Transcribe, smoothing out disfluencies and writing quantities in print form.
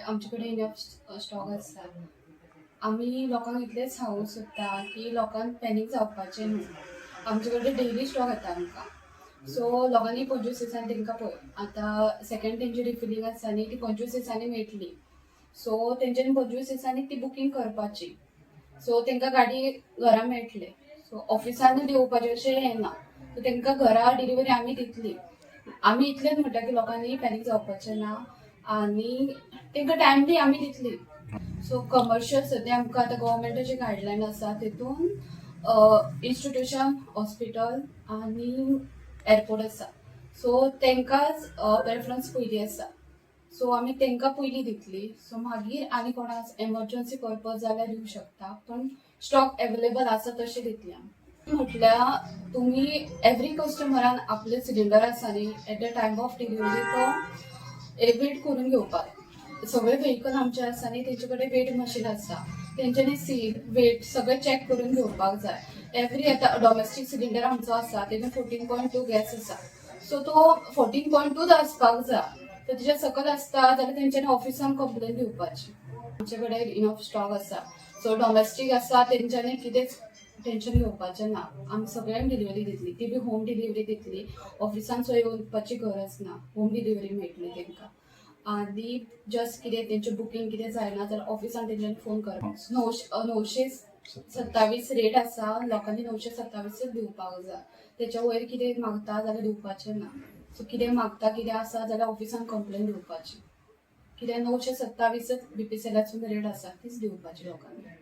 आमचे कडेन enough stock आसा. आमी लोकांक इतलेंच सांगूंक सोदता की लोकांक पॅनीक जावपाचें न्हू. आमचे कडेन डेली स्टॉक येता आमकां. सो लोकांनी 25 दिसांनी तांकां पळय, आतां सेकंड तेंची रिफिलींग आसा न्ही, ती 25 दिसांनी मेळटली. सो तेंच्यांनी 25 दिसांनी ती बुकींग करपाची. सो तांकां गाडी घरा मेळटले. सो ऑफिसान दिवपाचें अशें हें ना. सो तांकां घरा डिलिव्हरी आमी दितली. आमी इतलेंच म्हणटा की लोकांनी पॅनीक जावपाचें ना आनी तांकां टायमली आमी दितली. सो कमर्शियल सद्या आमकां आतां गव्हर्मेंटाचे गायडलायन आसा, तितून इन्स्टिट्यूशन, हॉस्पिटल आनी एअरपोर्ट आसा. सो तांकांच प्रेफरन्स पयली आसा. सो आमी तांकां पयलीं दितली. सो मागीर आनी कोणाक एमर्जन्सी पर्पज जाल्यार दिवं शकता, पूण स्टॉक एवेलेबल आसा तशें दितली आमी. म्हटल्यार तुमी एवरी कस्टमरान आपले सिलिंडर आसा न्ही, at the time of delivery तो वेट करून घेवपाक. सगळे व्हेकल आमचे आसा न्ही, तेंचे कडेन वेट मशीन आसा. तेंच्यांनी सील, वेट सगळें चॅक करून घेवपाक जाय. एवरी आतां डॉमेस्टीक सिलिंडर आमचो आसा, तेजें 14.2 गॅस आसा. सो तो 14.2च आसपाक जाय. तर तेच्या सकयल आसता जाल्यार तेंच्यांनी ऑफिसान कंप्लेन दिवपाची. आमचे कडेन इनफ स्टॉक आसा. सो डॉमेस्टीक आसा तेंच्यांनी कितेंच टेन्शन घेवपाचें ना. आमी सगळ्यांक डिलिव्हरी दितली, ती बी होम डिलिव्हरी दितली. ऑफिसान सुद्दां येवपाची गरज ना. होम डिलिव्हरी मेळटली तांकां. आनी जस्ट कितें तेंचें बुकींग कितें जायना जाल्यार ऑफिसान तेंच्यांनी फोन करप. 927 रेट आसा. लोकांनी 927च दिवपाक जाय. तेच्या वयर कितें मागता जाल्यार दिवपाचें ना. सो कितें मागता, कितें आसा जाल्यार ऑफिसान कंप्लेन दिवपाची. कित्याक 927च बीपीसीएलासून रेट आसा, तीच दिवपाची लोकांनी.